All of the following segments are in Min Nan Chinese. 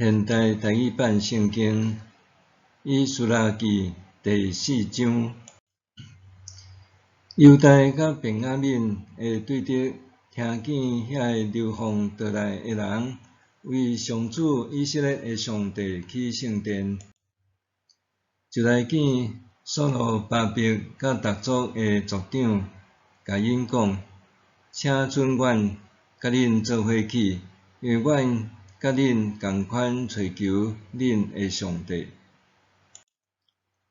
現代台語版聖經以斯拉記第四章，猶大佮便雅憫的對敵聽見遐个流放倒來的人，為上主以色列的上帝起聖殿，就來見所羅巴伯佮逐族的族長，共𪜶講：請准阮佮恁做伙去，因為阮佮恁仝款揣求恁的上帝。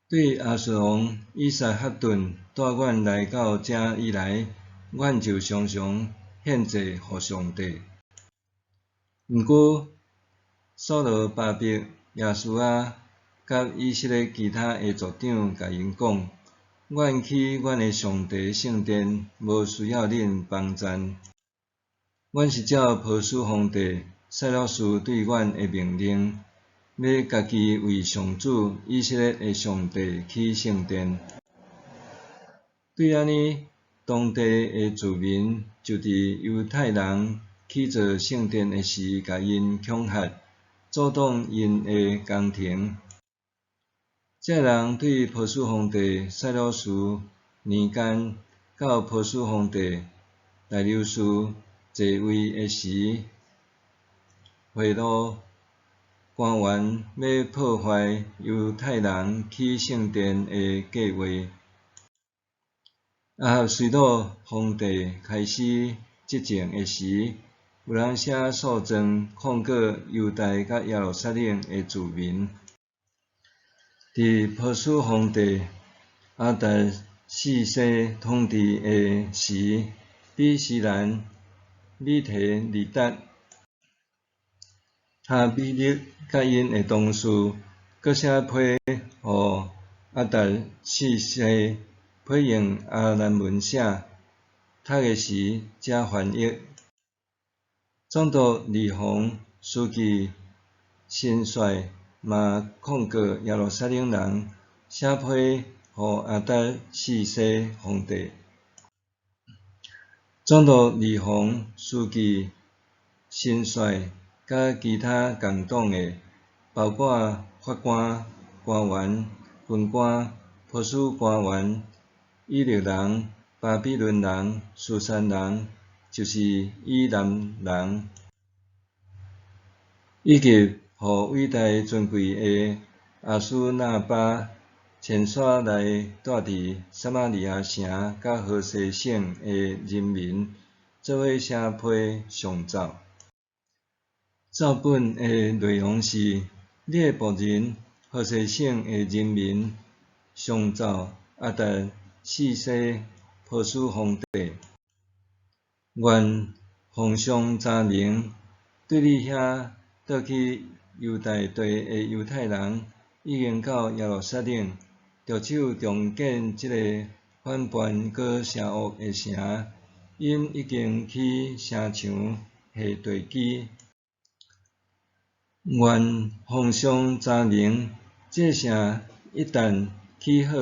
對亞述王以撒哈頓帶阮來到遮以來，阮就常常獻祭予上帝。毋過，所羅巴伯、耶書亞佮以色列其他的族長共𪜶講：阮起阮的上帝聖殿，無需要恁幫贊。阮是照波斯皇帝賽魯斯對阮的命令，欲家己為上主以色列的上帝起聖殿。對按呢，當地的住民就佇猶太人起造聖殿的時，共𪜶恐嚇，阻擋𪜶的工程。這人對波斯皇帝賽魯斯年間到波斯皇帝大流士坐位的時，賄賂官員欲破壞猶太人起聖殿的計畫。亞哈隨魯皇帝開始執政的時，有人寫訴狀控告猶大佮耶路撒冷的住民。佇波斯皇帝亞達四世統治的時，比士蘭、米提利達、塔比勒佮𪜶的同事，閣寫批予亞達四世，批用亞蘭文寫，讀的時才翻譯。總督利宏、書記、神帥嘛控告耶路撒冷人，寫批予亞達四世皇帝。總督利宏、書記、神帥佮其他共黨的，包括法官、官員、軍官、波斯官員、以勒人、巴比倫人、書珊人，就是以南人，以及予偉大尊貴的亞斯那巴遷徙來蹛佇撒瑪利亞城佮何西省的人民，做伙寫批上奏。奏本的內容是：你的僕人何西省的人民上奏亞達四世波斯皇帝，願皇上查明，對你遐倒去猶大地的猶太人，已經到耶路撒冷，著手重建這个反叛閣邪惡的城，𪜶已經起城牆、下地基。願皇上查明，這城一旦起好，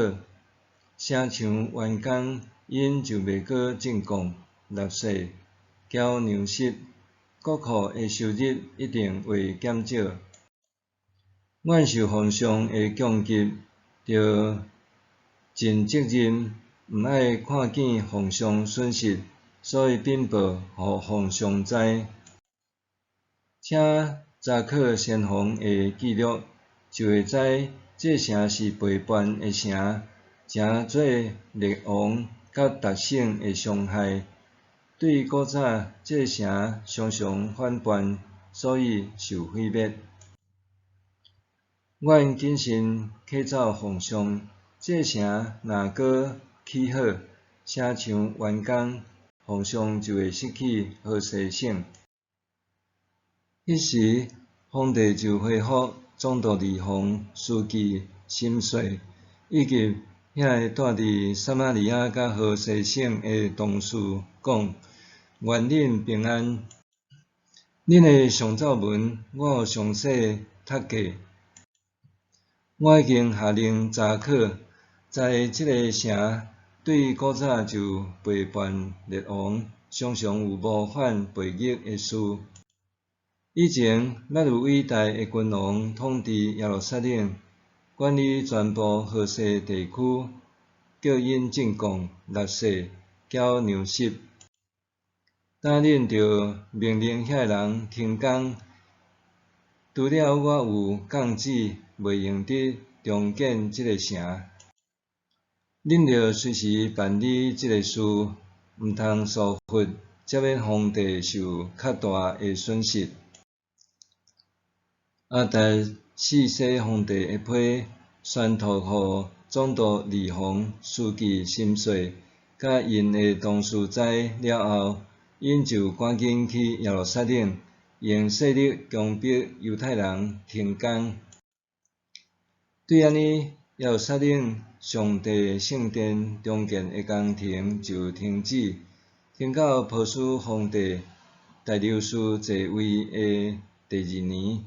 城牆完工，𪜶就袂閣進貢、納稅、繳糧食，國庫的收入一定會減少。阮受皇上的降級，著盡責任，毋愛看見皇上損失，所以稟報予皇上知。請查考先皇的記錄，就會知這城是背叛的城，誠做列王佮達省的傷害。對古早，這城常常反叛，所以受毀滅。阮謹慎啟奏皇上，這城若閣起好，城牆完工，皇上就會失去河西省。彼時，皇帝就回覆總督利宏、書記、神帥，以及遐个蹛佇撒瑪利亞佮何西省的同事講：願恁平安！恁的上奏文，我有詳細讀過。我已經下令查考，知這个城對古早就背叛列王，常常有謀反背逆的事。以前，咱有伟大的君王统治耶路撒冷，管理全部河西地区，叫𪜶进贡、纳税、缴粮食。今恁著命令遐个人停工，除了我有降旨，袂用得重建這个城。恁著隨時辦理這个事，毋通疏忽，才免皇帝受較大的損失。亞達薛西皇帝的批宣讀予總督利宏、書記心細，佮𪜶的同事知了後，𪜶就趕緊去耶路撒冷，用勢力強迫猶太人停工。對按呢，耶路撒冷上帝聖殿重建的工程就停止，停到波斯皇帝大流士在位的第二年。